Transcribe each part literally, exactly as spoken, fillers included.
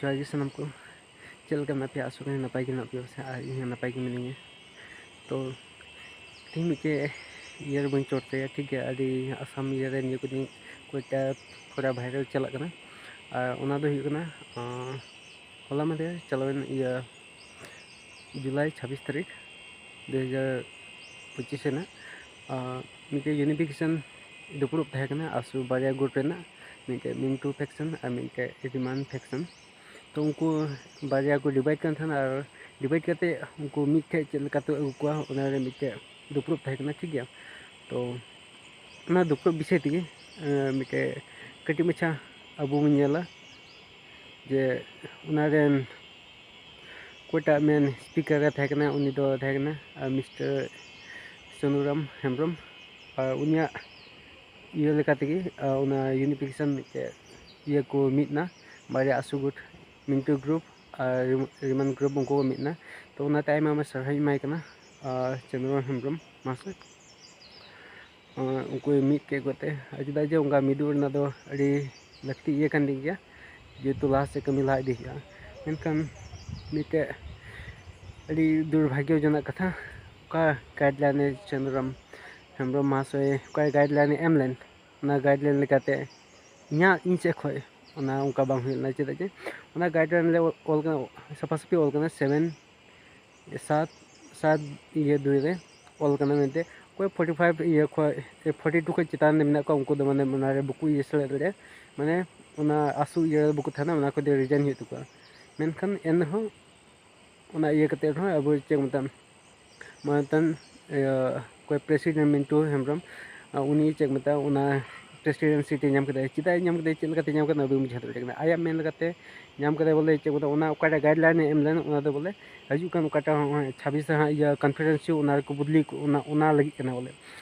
ᱡᱚᱦᱟᱨ ᱜᱮ ᱥᱟᱱᱟᱢ ᱠᱚ᱾ ᱪᱮᱫ ᱞᱮᱠᱟ ᱢᱮᱱᱟᱜ ᱯᱮᱭᱟ? ᱟᱥᱚᱜ ᱠᱟᱹᱱᱟᱹᱧ ᱱᱟᱯᱟᱭ ᱜᱮ ᱢᱮᱱᱟᱜ ᱯᱮᱭᱟ ᱥᱮ, ᱟᱨ ᱤᱧ ᱦᱚᱸ ᱱᱟᱯᱟᱭ ᱜᱮ ᱢᱤᱱᱟᱹᱧᱟ᱾ ᱛᱚ ᱛᱮᱦᱮᱧ ᱢᱤᱫᱴᱮᱡ ᱤᱭᱟᱹ ᱨᱮᱵᱚᱱ ᱪᱚᱨᱪᱟᱭᱟ, ᱴᱷᱤᱠ ᱜᱮᱭᱟ? ᱟᱹᱰᱤ ᱟᱥᱟᱢ ᱤᱭᱟᱹ ᱨᱮ ᱱᱤᱭᱟᱹ ᱠᱚ ᱫᱤᱱ ᱠᱚᱭᱮᱠᱴᱟ ᱛᱷᱚᱲᱟ ᱵᱷᱟᱭᱨᱟᱞ ᱪᱟᱞᱟᱜ ᱠᱟᱱᱟ᱾ ᱟᱨ ᱚᱱᱟ ᱫᱚ ᱦᱩᱭᱩᱜ ᱠᱟᱱᱟ, ᱟᱸ, ᱦᱚᱞᱟ ᱢᱟᱫᱷᱮᱨ ᱪᱟᱞᱟᱣᱮᱱ ᱤᱭᱟᱹ ᱡᱩᱞᱟᱭ ᱪᱷᱟᱵᱵᱤᱥ ᱛᱟᱹᱨᱤᱠᱷ ᱫᱩ ᱦᱟᱡᱟᱨ ᱯᱚᱸᱪᱤᱥ ᱨᱮᱱᱟᱜ, ᱟᱸ, ᱢᱤᱫᱴᱮᱡ ᱤᱭᱩᱱᱤᱯᱷᱤᱠᱮᱥᱚᱱ ᱫᱩᱯᱲᱩᱵ ᱛᱟᱦᱮᱸ ᱠᱟᱱᱟ ᱟᱥᱩ ᱵᱟᱨᱭᱟ ᱜᱩᱴ ᱨᱮᱱᱟᱜ, ᱢᱤᱫᱴᱮᱡ ᱢᱤᱱᱴᱩ ᱯᱷᱮᱠᱥᱚᱱ ᱟᱨ ᱢᱤᱫᱴᱮᱡ ᱨᱤᱢᱟᱱ ᱯᱷᱮᱠᱥᱚᱱ᱾ ᱛᱚ ᱩᱱᱠᱩ ᱵᱟᱨᱭᱟ ᱠᱚ ᱰᱤᱵᱟᱭᱤᱰ ᱠᱟᱱ ᱛᱟᱦᱮᱱᱟ, ᱟᱨ ᱰᱤᱵᱟᱭᱤᱰ ᱠᱟᱛᱮ ᱩᱱᱠᱩ ᱢᱤᱫ ᱴᱷᱮᱡ ᱪᱮᱫ ᱞᱮᱠᱟᱛᱮ ᱟᱹᱜᱩ ᱠᱚᱣᱟ, ᱚᱱᱟ ᱨᱮ ᱢᱤᱫᱴᱮᱡ ᱫᱩᱯᱲᱩᱵ ᱛᱟᱦᱮᱸ ᱠᱟᱱᱟ, ᱴᱷᱤᱠ ᱜᱮᱭᱟ? ᱛᱚ ᱚᱱᱟ ᱫᱩᱯᱲᱩᱵ ᱵᱤᱥᱚᱭ ᱛᱮᱜᱮ, ᱮᱸ, ᱢᱤᱫᱴᱮᱡ ᱠᱟᱹᱴᱤᱡ ᱢᱟᱪᱷᱟ ᱟᱵᱚ ᱵᱚᱱ ᱧᱮᱞᱟ ᱡᱮ ᱚᱱᱟ ᱨᱮᱱ ᱚᱠᱚᱭᱴᱟᱜ ᱢᱮᱱ ᱥᱯᱤᱠᱟᱨ ᱮ ᱛᱟᱦᱮᱸ ᱠᱟᱱᱟ, ᱩᱱᱤ ᱫᱚ ᱛᱟᱦᱮᱸ ᱠᱟᱱᱟ, ᱟᱨ ᱢᱤᱥᱴᱟᱨ ᱥᱚᱱᱩᱨᱟᱢ ᱦᱮᱢᱵᱨᱚᱢ᱾ ᱟᱨ ᱩᱱᱤᱭᱟᱜ ᱤᱭᱟᱹ ᱞᱮᱠᱟ ᱛᱮᱜᱮ, ᱟᱨ ᱚᱱᱟ ᱤᱭᱩᱱᱤᱯᱷᱤᱠᱮᱥᱚᱱ ᱢᱤᱫᱴᱮᱡ ᱤᱭᱟᱹ ᱠᱚ ᱢᱤᱫ ᱮᱱᱟ, ᱵᱟᱨᱭᱟ ᱟᱥᱩ ᱜᱩᱴ, ᱢᱤᱱᱴᱩ ᱜᱨᱩᱯ ᱟᱨ ᱨᱤᱢ-, ᱨᱤᱢᱟᱱ ᱜᱨᱩᱯ, ᱩᱱᱠᱩ ᱠᱚ ᱢᱤᱫ ᱮᱱᱟ᱾ ᱛᱚ ᱚᱱᱟᱛᱮ ᱟᱭᱢᱟ ᱟᱭᱢᱟ ᱥᱟᱨᱦᱟᱣ ᱤᱧ ᱮᱢᱟᱭ ᱠᱟᱱᱟ, ᱟᱨ ᱪᱚᱱᱫᱨᱚᱢᱳᱦᱚᱱ ᱦᱮᱢᱵᱨᱚᱢ ᱢᱟᱦᱟᱥᱚᱭ᱾ ᱟᱨ ᱩᱱᱠᱩ ᱢᱤᱫ ᱠᱮᱫ ᱠᱚᱛᱮ, ᱟᱨ ᱪᱮᱫᱟᱜ ᱡᱮ ᱚᱱᱠᱟ ᱢᱤᱫᱚᱜ ᱨᱮᱱᱟᱜ ᱫᱚ ᱟᱹᱰᱤ ᱞᱟᱹᱠᱛᱤ ᱤᱭᱟᱹ ᱠᱟᱱ ᱜᱮᱭᱟ, ᱡᱮᱦᱮᱛᱩ ᱞᱟᱦᱟ ᱥᱮᱫ ᱠᱟᱹᱢᱤ ᱞᱟᱦᱟ ᱤᱫᱤ ᱦᱩᱭᱩᱜᱼᱟ᱾ ᱢᱮᱱᱠᱷᱟᱱ ᱢᱤᱫᱴᱮᱡ ᱟᱹᱰᱤ ᱫᱩᱨᱵᱷᱟᱜᱽᱭᱚᱡᱚᱱᱚᱠ ᱠᱟᱛᱷᱟ, ᱚᱠᱟ ᱜᱟᱭᱤᱰᱞᱟᱭᱤᱱ ᱮ ᱪᱚᱱᱫᱨᱚᱢ ᱦᱮᱢᱵᱨᱚᱢ ᱢᱟᱦᱟᱥᱚᱭ ᱚᱠᱟ ᱜᱟᱭᱤᱰᱞᱟᱭᱤᱱ ᱮ ᱮᱢ ᱞᱮᱱ, ᱚᱱᱟ ᱜᱟᱭᱤᱰᱞᱟᱭᱤᱱ ᱞᱮᱠᱟᱛᱮ ᱤᱧᱟᱹᱜ, ᱤᱧ ᱥᱮᱫ ᱠᱷᱚᱡ ᱚᱱᱟ ᱚᱱᱠᱟ ᱵᱟᱝ ᱦᱩᱭ ᱞᱮᱱᱟ᱾ ᱪᱮᱫᱟᱜ ᱡᱮ ᱚᱱᱟ ᱜᱟᱭᱤᱰᱞᱟᱭᱤᱱ ᱨᱮ ᱚᱞ ᱠᱟᱱᱟ, ᱥᱟᱯᱷᱟ ᱥᱟᱹᱯᱷᱤ ᱚᱞ ᱠᱟᱱᱟ ᱥᱮᱵᱷᱮᱱ ᱥᱟᱛ ᱥᱟᱛ ᱤᱭᱟᱹ ᱫᱩᱭ ᱨᱮ ᱚᱞ ᱠᱟᱱᱟ ᱢᱮᱱᱛᱮ, ᱚᱠᱚᱭ ᱯᱷᱳᱨᱴᱤ ᱯᱷᱟᱭᱤᱵᱷ ᱤᱭᱟᱹ ᱠᱷᱚᱡ, ᱯᱷᱳᱨᱴᱤ ᱴᱩ ᱠᱷᱚᱡ ᱪᱮᱛᱟᱱ ᱨᱮ ᱢᱮᱱᱟᱜ ᱠᱚᱣᱟ, ᱩᱱᱠᱩ ᱫᱚ ᱢᱟᱱᱮ ᱚᱱᱟ ᱨᱮ ᱵᱟᱠᱚ ᱤᱭᱟᱹ ᱥᱮᱞᱮᱫ ᱫᱟᱲᱮᱭᱟᱜᱼᱟ, ᱢᱟᱱᱮ ᱚᱱᱟ ᱟᱥᱩ ᱤᱭᱟᱹ ᱨᱮ ᱵᱟᱠᱚ ᱛᱟᱦᱮᱱᱟ, ᱚᱱᱟ ᱠᱷᱚᱡ ᱫᱚ ᱨᱤᱡᱟᱭᱤᱱ ᱦᱩᱭᱩᱜ ᱛᱟᱠᱚᱣᱟ᱾ ᱢᱮᱱᱠᱷᱟᱱ ᱮᱱ ᱨᱮᱦᱚᱸ ᱚᱱᱟ ᱤᱭᱟᱹ ᱠᱟᱛᱮ ᱨᱮᱦᱚᱸ ᱟᱵᱚ ᱪᱮᱫ ᱠᱚ ᱢᱮᱛᱟᱜᱼᱟ, ᱢᱟᱱᱚᱛᱟᱱ, ᱤᱭᱟᱹ, ᱚᱠᱚᱭ ᱯᱨᱮᱥᱤᱰᱮᱱᱴ ᱢᱤᱱᱴᱩ ᱦᱮᱢᱵᱨᱚᱢ, ᱟᱨ ᱩᱱᱤ ᱪᱮᱫ ᱠᱚ ᱢᱮᱛᱟᱜᱼᱟ, ᱚᱱᱟ ᱯᱨᱮᱥᱤᱰᱮᱱᱴ ᱥᱤᱴ ᱮ ᱧᱟᱢ ᱠᱮᱫᱟ᱾ ᱪᱮᱫᱟᱜ ᱮ ᱧᱟᱢ ᱠᱮᱫᱟ, ᱪᱮᱫ ᱞᱮᱠᱟᱛᱮ ᱧᱟᱢ ᱠᱮᱫᱟ, ᱚᱱᱟ ᱵᱟᱹᱧ ᱵᱩᱡᱷᱟᱹᱣ ᱫᱟᱲᱮᱭᱟᱜ ᱠᱟᱱᱟ᱾ ᱟᱭᱟᱜ ᱢᱮᱱ ᱞᱮᱠᱟᱛᱮ ᱧᱟᱢ ᱠᱮᱫᱟᱭ ᱵᱚᱞᱮ, ᱪᱮᱫ ᱠᱚ ᱢᱮᱛᱟᱜᱼᱟ, ᱚᱱᱟ ᱚᱠᱟᱴᱟᱜ ᱜᱟᱭᱤᱰᱞᱟᱭᱤᱱ ᱮ ᱮᱢ ᱞᱮᱱ, ᱚᱱᱟ ᱫᱚ ᱵᱚᱞᱮ ᱦᱤᱡᱩᱜ ᱠᱟᱱ ᱚᱠᱟᱴᱟᱜ ᱦᱚᱸᱜᱼᱚᱭ ᱪᱷᱟᱵᱵᱤᱥ ᱨᱮ ᱦᱟᱸᱜ ᱤᱭᱟᱹ ᱠᱚᱱᱯᱷᱟᱨᱮᱱᱥ ᱦᱩᱭᱩᱜ, ᱚᱱᱟ ᱨᱮᱠᱚ ᱵᱚᱫᱞᱤ ᱠᱚ, ᱚᱱᱟ, ᱚᱱᱟ ᱞᱟᱹᱜᱤᱫ ᱠᱟᱱᱟ ᱵᱚᱞᱮ᱾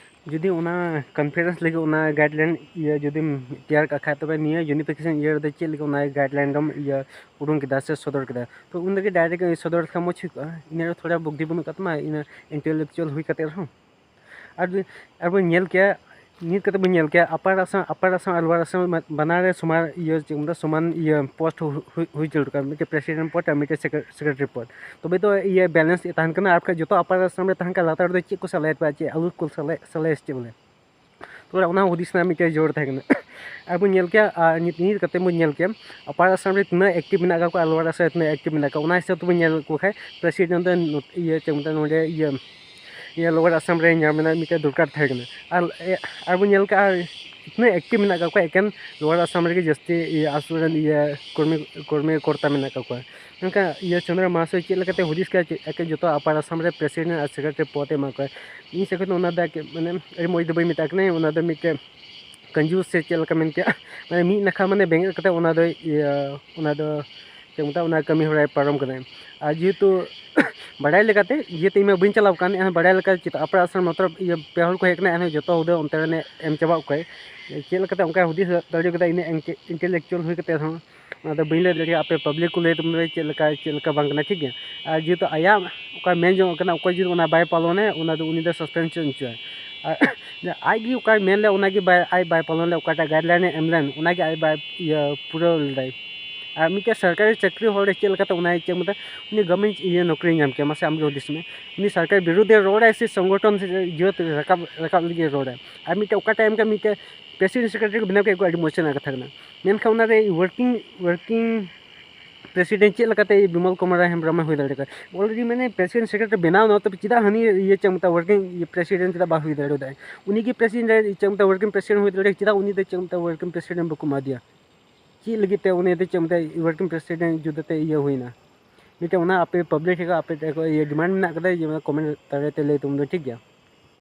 ᱡᱩᱫᱤ ᱚᱱᱟ ᱠᱚᱱᱯᱷᱟᱨᱮᱱᱥ ᱞᱟᱹᱜᱤᱫ ᱚᱱᱟ ᱜᱟᱭᱤᱰᱞᱟᱭᱤᱱ ᱤᱭᱟᱹ ᱡᱩᱫᱤᱢ ᱛᱮᱭᱟᱨ ᱠᱟᱜ ᱠᱷᱟᱡ, ᱛᱚᱵᱮ ᱱᱤᱭᱟᱹ ᱤᱭᱩᱱᱤᱯᱷᱤᱠᱮᱥᱚᱱ ᱤᱭᱟᱹ ᱨᱮᱫᱚ ᱪᱮᱫ ᱞᱮᱠᱟ ᱚᱱᱟ ᱜᱟᱭᱤᱰᱞᱟᱭᱤᱱ ᱫᱚᱢ ᱤᱭᱟᱹ ᱩᱰᱩᱝ ᱠᱮᱫᱟ ᱥᱮ ᱥᱚᱫᱚᱨ ᱠᱮᱫᱟ? ᱛᱚ ᱩᱱ ᱨᱮᱜᱮ ᱰᱟᱭᱨᱮᱠᱴ ᱥᱚᱫᱚᱨ ᱞᱮᱠᱷᱟᱱ ᱢᱚᱡᱽ ᱦᱩᱭ ᱠᱚᱜᱼᱟ᱾ ᱤᱱᱟᱹ ᱨᱮ ᱛᱷᱚᱲᱟ ᱵᱩᱫᱽᱫᱷᱤ ᱵᱟᱹᱱᱩᱜ ᱠᱟᱜ ᱛᱟᱢᱟ, ᱤᱱᱟᱹ ᱤᱱᱴᱮᱞᱮᱠᱪᱩᱣᱟᱞ ᱦᱩᱭ ᱠᱟᱛᱮ ᱨᱮᱦᱚᱸ᱾ ᱟᱨ ᱡᱩᱫᱤ, ᱟᱨ ᱵᱚᱱ ᱧᱮᱞ ᱠᱮᱭᱟ, ᱱᱤᱛ ᱠᱟᱛᱮ ᱵᱚᱱ ᱧᱮᱞ ᱠᱮᱭᱟ, ᱟᱯᱟᱨ ᱟᱥᱟᱢ, ᱟᱯᱟᱨ ᱟᱥᱟᱢ ᱟᱨ ᱞᱳᱣᱟᱨ ᱟᱥᱟᱢ ᱵᱟᱱᱟᱨ ᱨᱮ ᱥᱚᱢᱟᱱ ᱤᱭᱟᱹ ᱪᱮᱫ ᱠᱚ ᱢᱮᱛᱟᱜᱼᱟ, ᱥᱚᱢᱟᱱ ᱤᱭᱟᱹ ᱯᱳᱥᱴ ᱦᱩᱭ ᱡᱟᱹᱨᱩᱲ ᱠᱟᱱᱟ, ᱢᱤᱫᱴᱮᱱ ᱯᱨᱮᱥᱤᱰᱮᱱᱴ ᱯᱳᱥᱴ ᱟᱨ ᱢᱤᱫᱴᱮᱱ ᱥᱮᱠᱨᱮᱴᱟᱨᱤ ᱯᱳᱥᱴ᱾ ᱛᱚᱵᱮ ᱛᱚ ᱤᱭᱟᱹ ᱵᱮᱞᱮᱱᱥ ᱛᱟᱦᱮᱱ ᱠᱟᱱᱟ᱾ ᱟᱨ ᱵᱟᱠᱷᱟᱱ ᱡᱚᱛᱚ ᱟᱯᱟᱨ ᱟᱥᱟᱢ ᱨᱮ ᱛᱟᱦᱮᱱ ᱠᱷᱟᱱ ᱞᱟᱛᱟᱨ ᱨᱮᱫᱚ ᱪᱮᱫ ᱠᱚ ᱥᱮᱞᱮᱫ ᱯᱮ, ᱪᱮᱫ ᱟᱞᱩ ᱠᱚ ᱥᱮᱞᱮᱫ, ᱥᱮᱞᱮᱫ ᱪᱮᱫ ᱵᱚᱞᱮ? ᱛᱚᱵᱮ ᱚᱱᱟ ᱦᱩᱫᱤᱥ ᱨᱮᱱᱟᱜ ᱢᱤᱫᱴᱮᱱ ᱡᱳᱨ ᱛᱟᱦᱮᱸ ᱠᱟᱱᱟ᱾ ᱟᱨ ᱵᱚᱱ ᱧᱮᱞ ᱠᱮᱭᱟ, ᱟᱨ ᱱᱤᱛ, ᱱᱤᱛ ᱠᱟᱛᱮ ᱵᱚᱱ ᱧᱮᱞ ᱠᱮᱭᱟ, ᱟᱯᱟᱨ ᱟᱥᱟᱢ ᱨᱮ ᱛᱤᱱᱟᱹᱜ ᱮᱠᱴᱤᱵᱷ ᱢᱮᱱᱟᱜ ᱟᱠᱟᱫ ᱠᱚᱣᱟ ᱟᱨ ᱞᱳᱣᱟᱨ ᱟᱥᱟᱢ ᱨᱮ ᱛᱤᱱᱟᱹᱜ ᱮᱠᱴᱤᱵᱷ ᱢᱮᱱᱟᱜ ᱠᱚᱣᱟ, ᱚᱱᱟ ᱦᱤᱥᱟᱹᱵ ᱛᱮᱵᱚᱱ ᱧᱮᱞ ᱠᱚ ᱠᱷᱟᱱ ᱯᱨᱮᱥᱤᱰᱮᱱᱴ ᱫᱚ ᱱᱚ-, ᱤᱭᱟᱹ ᱪᱮᱫ ᱠᱚ ᱢᱮᱛᱟᱜᱼᱟ, ᱱᱚᱰᱮ ᱤᱭᱟᱹ, ᱤᱭᱟᱹ ᱞᱳᱣᱟᱨ ᱟᱥᱟᱢ ᱨᱮ ᱧᱟᱢ ᱨᱮᱱᱟᱜ ᱢᱤᱫᱴᱮᱱ ᱫᱚᱨᱠᱟᱨ ᱛᱟᱦᱮᱸ ᱠᱟᱱᱟ᱾ ᱟᱨ, ᱮ, ᱟᱨ ᱵᱚᱱ ᱧᱮᱞ ᱠᱟᱜᱼᱟ, ᱛᱤᱱᱟᱹᱜ ᱮᱠᱴᱤᱵᱷ ᱢᱮᱱᱟᱜ ᱟᱠᱟᱫ ᱠᱚᱣᱟ, ᱮᱠᱮᱱ ᱞᱳᱣᱟᱨ ᱟᱥᱟᱢ ᱨᱮᱜᱮ ᱡᱟᱹᱥᱛᱤ ᱤᱭᱟᱹ ᱟᱥᱚᱞ ᱨᱮᱱ ᱤᱭᱟᱹ ᱠᱚᱨᱢᱤ, ᱠᱚᱨᱢᱤ ᱠᱚᱨᱛᱟ ᱢᱮᱱᱟᱜ ᱟᱠᱟᱫ ᱠᱚᱣᱟ᱾ ᱢᱮᱱᱠᱷᱟᱱ ᱤᱭᱟᱹ ᱪᱚᱱᱫᱨᱚ ᱢᱟᱦᱟᱥᱚᱭ ᱪᱮᱫ ᱞᱮᱠᱟᱛᱮ ᱦᱩᱫᱤᱥ ᱠᱮᱫᱟ, ᱪᱮᱫ ᱮᱠᱮᱱ ᱡᱚᱛᱚ ᱟᱯᱟᱨ ᱟᱥᱟᱢ ᱨᱮ ᱯᱨᱮᱥᱤᱰᱮᱱᱴ ᱟᱨ ᱥᱮᱠᱨᱮᱴᱟᱨᱤ ᱯᱚᱫ ᱮ ᱮᱢᱟ ᱠᱚᱣᱟ? ᱤᱧ ᱥᱮᱫ ᱠᱷᱚᱱ ᱫᱚ ᱚᱱᱟ ᱫᱚ ᱮᱠᱮᱱ, ᱢᱟᱱᱮ, ᱟᱹᱰᱤ ᱢᱚᱡᱽ ᱫᱚ ᱵᱟᱹᱧ ᱢᱮᱛᱟᱜ ᱠᱟᱱᱟ, ᱚᱱᱟ ᱫᱚ ᱢᱤᱫᱴᱮᱱ ᱠᱟᱹᱧᱡᱩᱥ ᱥᱮ ᱪᱮᱫ ᱞᱮᱠᱟ ᱢᱮᱱ ᱠᱮᱜᱼᱟ, ᱢᱟᱱᱮ ᱢᱤᱫ ᱱᱟᱠᱷᱟ ᱢᱟᱱᱮ ᱵᱮᱸᱜᱮᱫ ᱠᱟᱛᱮ ᱚᱱᱟ ᱫᱚᱭ ᱤᱭᱟᱹ, ᱚᱱᱟ ᱫᱚ ᱪᱮᱫ ᱠᱚ ᱢᱮᱛᱟᱜᱼᱟ, ᱚᱱᱟ ᱠᱟᱹᱢᱤ ᱦᱚᱨᱟᱭ ᱯᱟᱨᱚᱢ ᱠᱟᱫᱟᱭ᱾ ᱟᱨ ᱡᱮᱦᱮᱛᱩ ᱵᱟᱰᱟᱭ ᱞᱮᱠᱟᱛᱮ, ᱡᱮᱦᱮᱛᱩ ᱤᱧ ᱢᱟ ᱵᱟᱹᱧ ᱪᱟᱞᱟᱣ ᱟᱠᱟᱱ, ᱮᱱᱦᱚᱸ ᱵᱟᱰᱟᱭ ᱞᱮᱠᱟ ᱪᱮᱫ ᱟᱯᱟᱨ ᱟᱥᱟᱢ ᱢᱚᱛᱞᱚᱵ ᱤᱭᱟᱹ ᱯᱮ ᱦᱚᱲ ᱠᱚ ᱦᱮᱡ ᱠᱟᱱᱟ, ᱮᱱᱦᱚᱸ ᱡᱚᱛᱚ ᱦᱩᱫᱟᱹ ᱚᱱᱛᱮ ᱨᱮᱱᱮ ᱮᱢ ᱪᱟᱵᱟᱜ ᱠᱚᱭ᱾ ᱪᱮᱫ ᱞᱮᱠᱟᱛᱮ ᱚᱱᱠᱟᱭ ᱦᱩᱫᱤᱥ ᱫᱟᱲᱮ ᱠᱟᱫᱟ, ᱤᱱᱟᱹ ᱤᱱᱴᱮᱞᱮᱠᱪᱩᱣᱟᱞ ᱦᱩᱭ ᱠᱟᱛᱮ ᱦᱚᱸ, ᱚᱱᱟ ᱫᱚ ᱵᱟᱹᱧ ᱞᱟᱹᱭ ᱫᱟᱲᱮᱭᱟᱜᱼᱟ᱾ ᱟᱯᱮ ᱯᱟᱵᱽᱞᱤᱠ ᱠᱚ ᱞᱟᱹᱭ ᱛᱟᱵᱚᱱ ᱯᱮ ᱪᱮᱫ ᱞᱮᱠᱟ, ᱪᱮᱫ ᱞᱮᱠᱟ ᱵᱟᱝ ᱠᱟᱱᱟ, ᱴᱷᱤᱠ ᱜᱮᱭᱟ᱾ ᱟᱨ ᱡᱮᱦᱮᱛᱩ ᱟᱭᱟᱜ ᱚᱠᱟ ᱢᱮᱱ ᱡᱚᱝ ᱠᱟᱱᱟ, ᱚᱠᱚᱭ ᱡᱩᱫᱤ ᱚᱱᱟ ᱵᱟᱭ ᱯᱟᱞᱚᱱᱟ, ᱚᱱᱟ ᱫᱚ ᱩᱱᱤ ᱫᱚ ᱥᱟᱥᱯᱮᱱᱥᱚᱱ ᱦᱚᱪᱚᱭᱟ᱾ ᱟᱨ ᱟᱡ ᱜᱮ ᱚᱠᱟᱭ ᱢᱮᱱ ᱞᱮᱫ, ᱚᱱᱟ ᱜᱮ ᱵᱟᱭ, ᱟᱡ ᱵᱟᱭ ᱯᱟᱞᱚᱱ ᱞᱮᱫ, ᱚᱠᱟᱴᱟᱜ ᱜᱟᱭᱤᱰᱞᱟᱭᱤᱱ ᱮ ᱮᱢ ᱞᱮᱱ, ᱚᱱᱟ ᱜᱮ ᱟᱡ ᱵᱟᱭ ᱤᱭᱟᱹ ᱯᱩᱨᱟᱹᱣ ᱞᱮᱫᱟᱭ᱾ ᱟᱨ ᱢᱤᱫᱴᱮᱱ ᱥᱚᱨᱠᱟᱨᱤ ᱪᱟᱹᱠᱨᱤ ᱦᱚᱲ ᱪᱮᱫ ᱞᱮᱠᱟᱛᱮ ᱚᱱᱟ ᱪᱮᱫ ᱢᱮᱛᱟᱜ, ᱩᱱᱤ ᱜᱚᱵᱷᱢᱮᱱᱴ ᱤᱭᱟᱹ ᱱᱚᱠᱨᱤ ᱧᱟᱢ ᱠᱮᱭᱟ? ᱢᱟᱥᱮ ᱟᱢ ᱜᱮ ᱦᱩᱫᱤᱥ ᱢᱮ᱾ ᱩᱱᱤ ᱥᱚᱨᱠᱟᱨ ᱵᱤᱨᱩᱫᱷ ᱮ ᱨᱚᱲᱟᱭ ᱥᱮ ᱥᱚᱝᱜᱚᱴᱷᱚᱱ ᱥᱮ ᱡᱟᱹᱛ ᱨᱟᱠᱟᱵ, ᱨᱟᱠᱟᱵ ᱞᱟᱹᱜᱤᱫ ᱮ ᱨᱚᱲᱟᱭ? ᱟᱨ ᱢᱤᱫᱴᱮᱱ ᱚᱠᱟ ᱴᱟᱭᱤᱢ ᱨᱮ ᱢᱤᱫᱴᱮᱱ ᱯᱨᱮᱥᱤᱰᱮᱱᱴ ᱥᱮᱠᱨᱮᱴᱟᱨᱤ ᱠᱚ ᱵᱮᱱᱟᱣ ᱠᱮᱫ ᱠᱚᱣᱟ, ᱟᱹᱰᱤ ᱢᱚᱡᱽ ᱨᱮᱱᱟᱜ ᱠᱟᱛᱷᱟ ᱠᱟᱱᱟ᱾ ᱢᱮᱱᱠᱷᱟᱱ ᱚᱱᱟ ᱨᱮ ᱣᱟᱨᱠᱤᱝ, ᱣᱟᱨᱠᱤᱝ ᱯᱨᱮᱥᱤᱰᱮᱱᱴ ᱪᱮᱫ ᱞᱮᱠᱟᱛᱮ ᱵᱤᱢᱚᱞ ᱠᱩᱢᱟᱨ ᱦᱮᱢᱵᱨᱚᱢ ᱮ ᱦᱩᱭ ᱫᱟᱲᱮ ᱠᱟᱜᱼᱟ? ᱚᱞᱨᱮᱰᱤ ᱢᱟᱱᱮ ᱯᱨᱮᱥᱤᱰᱮᱱᱴ ᱥᱮᱠᱨᱮᱴᱟᱨᱤ ᱵᱮᱱᱟᱣ ᱮᱱᱟ, ᱛᱚᱵᱮ ᱪᱮᱫᱟᱜ ᱦᱟᱹᱱᱤ ᱤᱭᱟᱹ ᱪᱮᱫ ᱢᱮᱛᱟᱜᱼᱟ, ᱣᱟᱨᱠᱤᱝ ᱯᱨᱮᱥᱤᱰᱮᱱᱴ ᱪᱮᱫᱟᱜ ᱵᱟᱭ ᱦᱩᱭ ᱫᱟᱲᱮᱭᱟᱫᱟ? ᱩᱱᱤ ᱜᱮ ᱯᱨᱮᱥᱤᱰᱮᱱᱴ ᱪᱮᱫ ᱢᱮᱛᱟᱜᱼᱟ, ᱣᱟᱨᱠᱤᱝ ᱯᱨᱮᱥᱤᱰᱮᱱᱴ ᱦᱩᱭ ᱫᱟᱲᱮᱭᱟᱜᱼᱟ, ᱪᱮᱫᱟᱜ ᱩᱱᱤ ᱫᱚ ᱪᱮᱫ ᱢᱮᱛᱟᱜᱼᱟ, ᱣᱟᱨᱠᱤᱝ ᱯᱨᱮᱥᱤᱰᱮᱱᱴ ᱵᱟᱠᱚ ᱮᱢᱟ ᱫᱮᱭᱟ? ᱪᱮᱫ ᱞᱟᱹᱜᱤᱫ ᱛᱮ ᱩᱱᱤ ᱫᱚ ᱪᱮᱫ ᱢᱮᱛᱟᱜᱼᱟ, ᱣᱟᱨᱠᱤᱝ ᱯᱨᱮᱥᱤᱰᱮᱱᱴ ᱡᱩᱫᱟᱹ ᱛᱮ ᱤᱭᱟᱹ ᱦᱩᱭᱱᱟ? ᱢᱤᱫᱴᱮᱱ ᱚᱱᱟ ᱟᱯᱮ ᱯᱟᱵᱽᱞᱤᱠ ᱴᱷᱮᱱ ᱟᱯᱮ ᱴᱷᱮᱱ ᱠᱷᱚᱱ ᱤᱭᱟᱹ ᱰᱤᱢᱟᱱᱰ ᱢᱮᱱᱟᱜ ᱠᱟᱫᱟ ᱡᱮ ᱚᱱᱟ ᱠᱚᱢᱮᱱᱴ ᱫᱟᱨᱟᱭ ᱛᱮ ᱞᱟᱹᱭ ᱛᱟᱵᱚᱱ ᱯᱮ, ᱴᱷᱤᱠ ᱜᱮᱭᱟ?